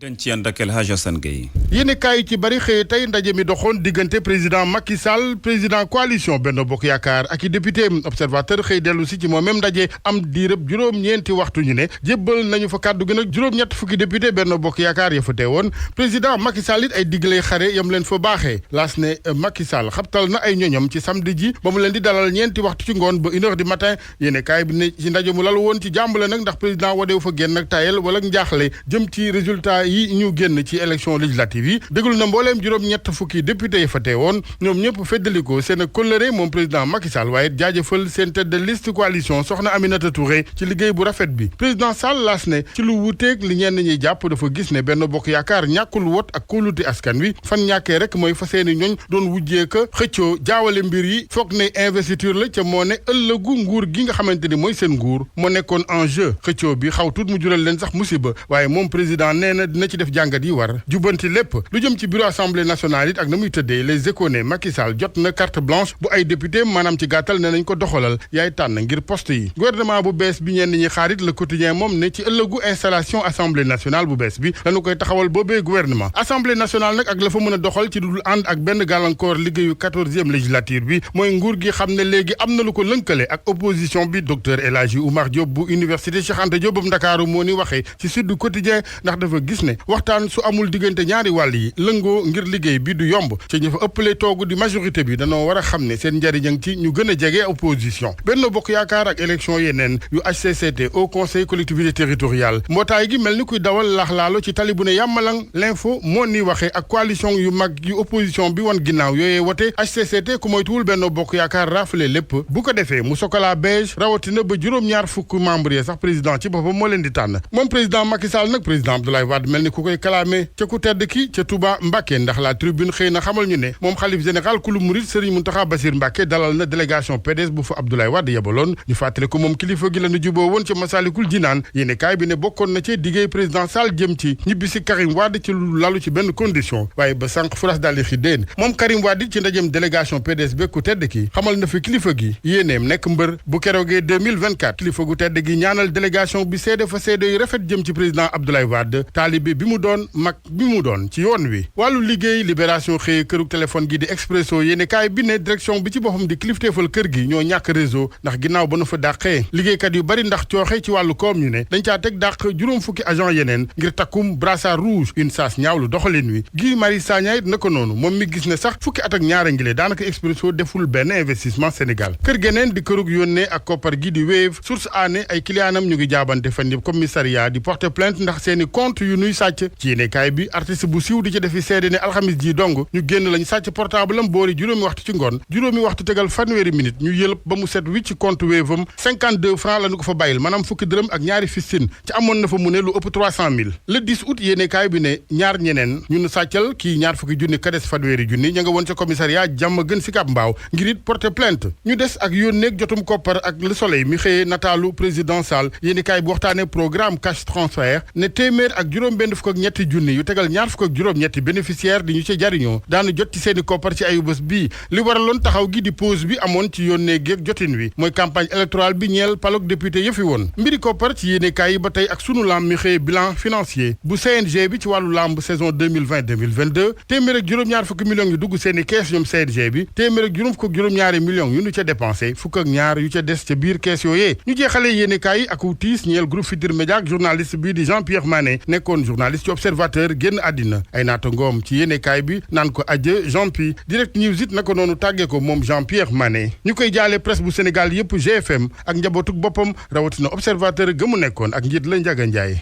dañ ci ànd ak El Hadj Assane Gueye. yéen kaay yi ci bari xëy tey ndaje mi doxoon diggante président Macky Sall président coalition Benno Bokk Yaakaar ak i député observateur xëy dellu si ci moom même ndaje am diirëb juróom-ñeenti waxtu ñu ne jébbal nañu fa kàddu gi nag juróom-ñett fukki député Benno Bokk Yaakaar ya fa teewoon président Macky Sall it ay digle xare yam leen fa baaxee laas ne Macky Sall xabtal na ay ñoñam ci samedi ji ba mu leen di dalal ñeenti waxtu ci ngoon ba 1h du matin yéen kaay bi ne ci ndaje mu lalu woon ci jàmbale nag ndax président wadeew fa génn nag tayel wala njaaxle jëm ci résultat yi ñu génn ci élection législative yi déglu na mbooleem juróom-ñett fukki député yi fa teewoon ñoom ñëpp feddalikoo seen kóllëre moom président Macky Sall waaye jaajëfal seen tête de liste coalition soxna Aminata Touré ci liggéey bu rafet bi président Sall laas ne ci lu wuuteeg li ñenn ñiy jàpp dafa gis ne Benno Bokk Yaakaar ñàkkul wot ak kóolute askan wi fan ñàkkee rek mooy fa seeni ñooñ doon wujjee ka xëccoo jaawale mbir yi foog ne investiture la ca moo ne ëllëgu nguur gi nga xamante ni mooy seen nguur moo nekkoon en jeu xëccoo bi xaw tuut mu jural leen sax musiba waaye moom président nee na dina ci def jàngat yi war jubanti lépp lu jëm ci bureau assemblée nationale it ak na muy tëddee les Échos ne Macky Sall jot na carte blanche bu ay député maanaam ci gàttal ne nañ ko doxalal yaay tànn ngir poste yi gouvernement bu bees bi ñenn ñi xaarit le quotidien moom ne ci ëllëgu installation assemblée nationale bu bees bi lañu koy taxawal boobee gouvernement assemblée nationale nag ak la fa mën a doxal ci dudul ànd ak benn gàllankoor liggéeyu 14e législature bi mooy nguur gi xam ne léegi am na lu ko lënkale ak opposition bi docteur El Hadji Oumar Diop bu université Cheikh Anta Diop bu Ndakaaru moo ni waxee ci Sud Quotidien ndax dafa gis ne waxtaan su amul diggante ñaari wàll yi lëngoo ngir liggéey bi du yomb ci ñu fa ëppale toogu di majorité bi danoo war a xam ne seen njëriñ ci ñu gën a jege opposition Benno Bokk Yaakaar ak élection yeneen yu HCCT au conseil collectivité territoriale mbootaay gi mel ni kuy dawal laax-laalo ci tali bu ne yàmmalang l'info moo ni waxee ak coalition yu mag yu opposition bi wan ginnaaw yooyee wote HCCT ku moytuwul Benno Bokk Yaakaar rafle lépp bu ko defee mu sokola beige rawatina ba juróom-ñaar fukk membre yi sax président ci boppam moo leen di tànn moom président Macky Sall nag président Abdoulaye Wade mel ni ku koy kalaame ca ku tedd ki ca Touba Mbacké ndax la tribune xëy na xamal ñu ne moom xalif général kulu murid Serigne Mountakha Bassirou Mbacké dalal na délégation PDS bu fa Abdoulaye Wade yebaloon ñu fàttale ko moom kilifa gi la nu juboo woon ca Masalikul Jinaan yéene kaay bi ne bokkoon na ci diggéey président Sall jëm ci ñibbi si Karim Wade ci lu lalu ci benn condition waaye ba sànq furas daal di xiddéen moom Karim Wade ci ndajem délégation PDS be ku tedd ki xamal na fi kilifa gi yéeneem nekk mbër bu keroogee 2024 kilifa gu tedd gi ñaanal délégation bi seede fa seede yu rafet jëm ci président Abdoulaye Wade taalibe bi mu doon mag bi mu doon ci yoon wi wàllu liggéey libération xëy kërug téléphone gi di Expresso yéene kaay bi ne direction bi ci boppam di kilifteefal kër gi ñoo ñàkk réseau ndax ginnaaw ba nu fa dàqee liggéeykat yu bari ndax cooxe ci wàllu koom ñu ne dañ caa teg dàq juróom fukki agent yeneen ngir takkum brassard rouge une saas ñaawlu doxalin wi Guy Marius Sagna it naka noonu moom mi gis ne sax fukki at ak ñaara ngile daanaka Expresso deful benn investissement Sénégal kër geneen di kërug yónnee ak koppar gi di Wave source aané ay clientam ñu ngi jaabante fan yëpp commissariat di porter plainte ndax seeni compte yu nuy sàcc ci yéene kaay bi artiste bu siiw di ci defi seede ne alxamis ji dong ñu génn lañ sàcc portable am boori juróomi waxtu ci ngoon juróomi waxtu tegal fanweeri minute ñu yëlëb ba mu set wi ci compte Wave am 52 francs la ñu ko fa bàyyil maanaam fukki dërëm ak ñaari fistine ci amoon na fa mu ne lu ëpp 300 000 le 10 août yéene kaay bi ne ñaar ñeneen ñu sàccal kii ñaar fukki junni ka des fanweeri junni ña nga woon ca commissariat jàmm gën si Cap Mbaaw ngir it porter plainte ñu des ak yónneeg jotum koppar ak Le Soleil mi xëyee nataalu président Sall yéene kaay bi waxtaane programme cash transfert ne téeméer ak juróom benn fukk ak ñetti junni yu tegal ñaar fukk ak juróom ñetti bénéficiaire di ñu ca jariñoo daanu jot ci seeni koppar ci ayu bés bii li waraloon taxaw gi di pause bi amoon ci yónnee géeg jotin wi mooy campagne électorale bi ñeel palok député yëfi woon mbiri koppar ci yéene kaay yi ba tey ak sunu lamb mi xëyee bilan financier bu CNG bi ci wàllu lamb saison 2020-2022 téeméer ak juróom-ñaar fukki millions yu dugg seeni kees ñoom CNG bi téeméer ak juróom fukk ak juróom-ñaari millions yu ñu ca dépensé fukk ak ñaar yu ca des ca biir kees yooyee ñu jeexalee yéene kaay yi ak tiis ñeel groupe Futurs Médias ak journaliste bii di Jean-Pierre Mané nekkoon journaliste ci observateur génn àddina ay naata ngoom ci yéene kaay bi naan ko adjeu Jean-Pierre Direct News it naka noonu tàggee ko moom Jean-Pierre Mané ñu koy jaale presse bu Sénégal yëpp GFM ak njabootug boppam rawatina observateur gëmu nekkoon ak njiit la Njaga Njaay